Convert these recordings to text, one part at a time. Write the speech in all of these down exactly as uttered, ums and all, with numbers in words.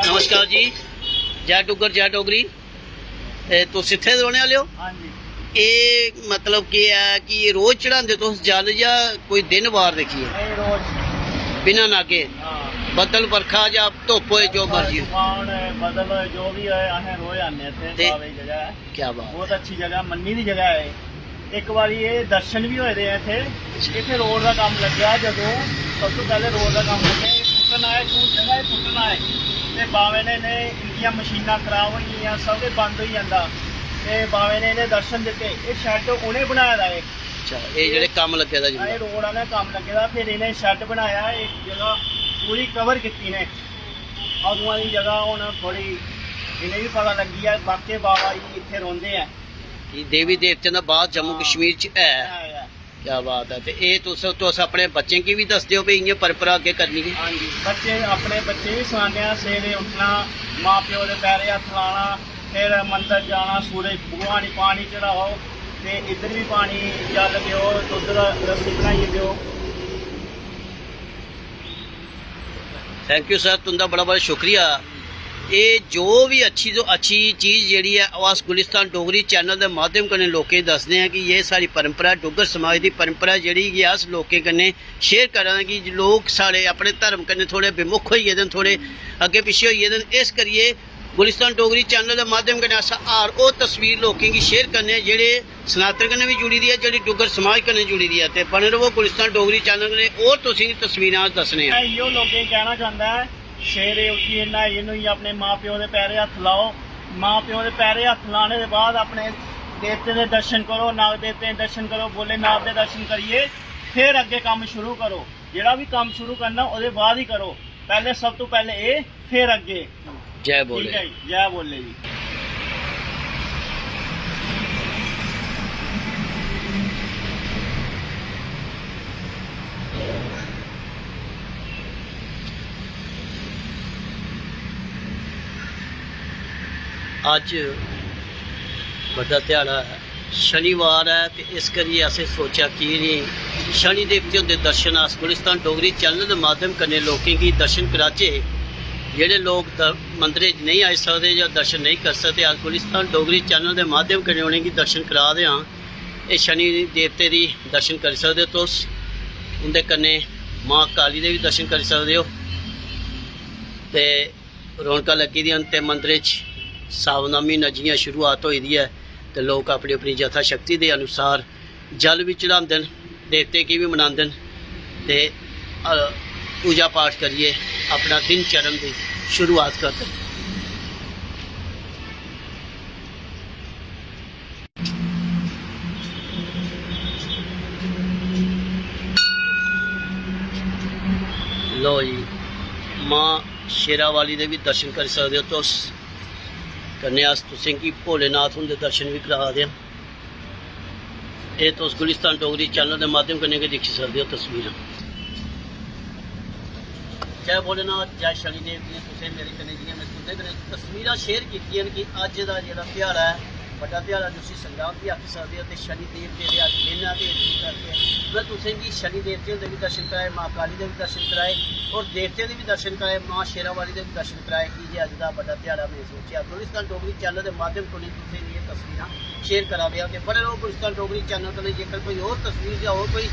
नमस्कार जी, जय डुग्गर, जय डोगरी। ए, तुस इत्थै दे रौह्ने आह्ले ओ? हां जी। एह् मतलब केह् ऐ कि एह् रोज चढ़ांदे तुस जल जां कोई दिन वार दिक्खियै? नहीं, रोज। बिना नागे? हां। बद्दल, बरखा जां धुप्प होए, जो मर्जी होए? तूफान होए, बद्दल होए, जो भी होए, असें रोज आने इत्थै। ते बाबे दी जगह ऐ। क्या बात बहुत है। अच्छी जगह, मन्नी दी जगह है। एक बारी ये दर्शन भी होए दे हैं इत्थै। इत्थै रोड दा कम्म लग्गेआ, जदों सब तो पैह्ले रोड दा कम्म लग्गेआ, एह् पुट्टन आए, जून जगह एह् पुट्टन आए, ते बावे ने इ'नें, इंदियां मशीनां खराब होई गेइयां, सब किश बंद होई जंदा, ते बावे ने इ'नें दर्शन दित्ते। एह् शैड उ'नें बनाए दा ऐ। अच्छा, एह् जेह्ड़े कम्म लग्गे दा जिंदा? एह् रोड आह्ला कम्म लग्गे दा, फिर इ'नें शैड बनाया, एह् जगह पूरी कवर कीती इ'नें। अदूं आह्ली जगह हून थोह्ड़ी इ'नें बी पता लग्गी गेआ, बाके बाबा जी इत्थै रौंह्दे ऐ। कि देवी देवतें दा बास जम्मू हां। कश्मीर च है। है, है। क्या बात है। ते एह् तुस, तुस अपने बच्चें गी बी दसदे ओ भई इ'यां परंपरा अग्गें करनी ऐ? हां जी, बच्चे, अपने बच्चें गी बी सनाने आं, सवेरे उट्ठना, मां प्यो दे पैरें हत्थ लाना, फिर मंदर जाना, सूरज भगवान गी पानी चढ़ाओ, ते इद्धर बी पानी जल देओ, दुद्ध दा रस्सी बनाइयै देओ। Thank you sir, तुं'दा बड़ा बड़ा शुक्रिया। एह् जो बी अच्छी तो अच्छी चीज जेह्ड़ी ऐ, ओह् अस गुलिस्तान डोगरी चैनल दे माध्यम कन्नै लोकें गी दसदे आं कि एह् साढ़ी परंपरा, डुग्गर समाज दी परंपरा जेह्ड़ी कि अस लोकें कन्नै शेयर करा दे कि लोक साढ़े अपने धर्म कन्नै थोह्ड़े विमुख होई गेदे न, थोह्ड़े अग्गें पिच्छें होई गेदे न। इस करियै गुलिस्तान डोगरी चैनल दे माध्यम कन्नै अस हर ओह् तस्वीर लोकें गी शेयर करने आं जेह्ड़े सनातन कन्नै बी जुड़ी दी ऐ, जेह्ड़ी डुग्गर समाज कन्नै जुड़ी दी ऐ। ते बने रवो गुलिस्तान डोगरी चैनल कन्नै, होर तुसेंगी तस्वीरां अस दस्सने आं। में इ'यो लोकें गी कहना चांह्दा ऐ, सवेरे उट्ठियै न्हाइयै न्हुइयै अपने मां प्यो दे पैरें हत्थ लाओ। मां प्यो दे पैरें हत्थ लाने दे बाद अपने देवतें दे दर्शन करो, नाग देवतें दे दर्शन करो, भोलेनाथ दे दर्शन करियै फिर अग्गें कम्म शुरू करो। जेह्ड़ा बी कम्म शुरू करना ओह्दे बाद ही करो, पैह्ले, सब तो पैह्ले एह्, फिर अग्गें। जय भोले। ठीक है जी, जय भोले जी। अज्ज बड्डा ध्याड़ा ऐ, शनिवार ऐ, ते इस करियै असें सोचेआ की निं शनि देवते हुंदे दर्शन अस गुलिस्तान डोगरी चैनल दे माध्यम कन्नै लोकें गी दर्शन कराचै। जेह्ड़े लोक द-, मंदरें च नेईं आई सकदे जां दर्शन नेईं करी सकदे, अस गुलिस्तान डोगरी चैनल दे माध्यम कन्नै उ'नेंगी दर्शन करा दे आं। एह् शनि देवते दी दर्शन करी सकदे ओ तुस, उं'दे कन्नै मां काली दे बी दर्शन करी सकदे ओ। ते रौनकां लग्गी दियां न ते मंदरें च सावन दा म्हीना जि'यां शुरुआत होई दी ऐ ते लोक अपनी अपनी यथाशक्ति दे अनुसार जल बी चढ़ांदे न, देवतें गी बी मनांदे न ते, अ, पूजा पाठ करियै अपना दिन चरण दी शुरुआत करदे न। लो जी, मां शेरावाली दे बी दर्शन करी सकदे ओ तुस। कन्नै अस तुसेंगी भोलेनाथ हुंदे दर्शन बी करा दे आं। एह् तुस गुलिस्तान डोगरी चैनल दे माध्यम कन्नै गै दिक्खी सकदे ओ तस्वीरां। जय भोलेनाथ, जय शनिदेव। जि'यां तुसें मेरे कन्नै, जि'यां में तुं'दे कन्नै तस्वीरां शेयर कीतियां न कि अज्ज दा जेह्ड़ा ध्याड़ा ऐ, बड्डा ध्याड़ा जिसी संक्रांति आखी सकदे ओ, ते शनि देवते दे अज्ज दिन ऐ, ते इस करके में तुसेंगी शनि देवते हुंदे बी दर्शन कराए, मां काली दे बी दर्शन कराए और देवतें दे बी दर्शन कराए, मां शेरावाली दे बी दर्शन कराए, की जे अज्ज दा बड्डा ध्याड़ा। में सोचेआ गुलिस्तान डोगरी चैनल दे माध्यम कन्नै तुसेंगी एह् तस्वीरां शेयर करा दे आं, ते बने रहो गुलिस्तान डोगरी चैनल कन्नै। जेकर कोई होर तस्वीर जां होर कोई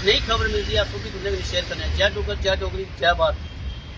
नई खबर मिलदी ऐ, अस ओह् बी तुं'दे कन्नै शेयर करने आं। जय डुग्गर, जय डोगरी, जय भारत।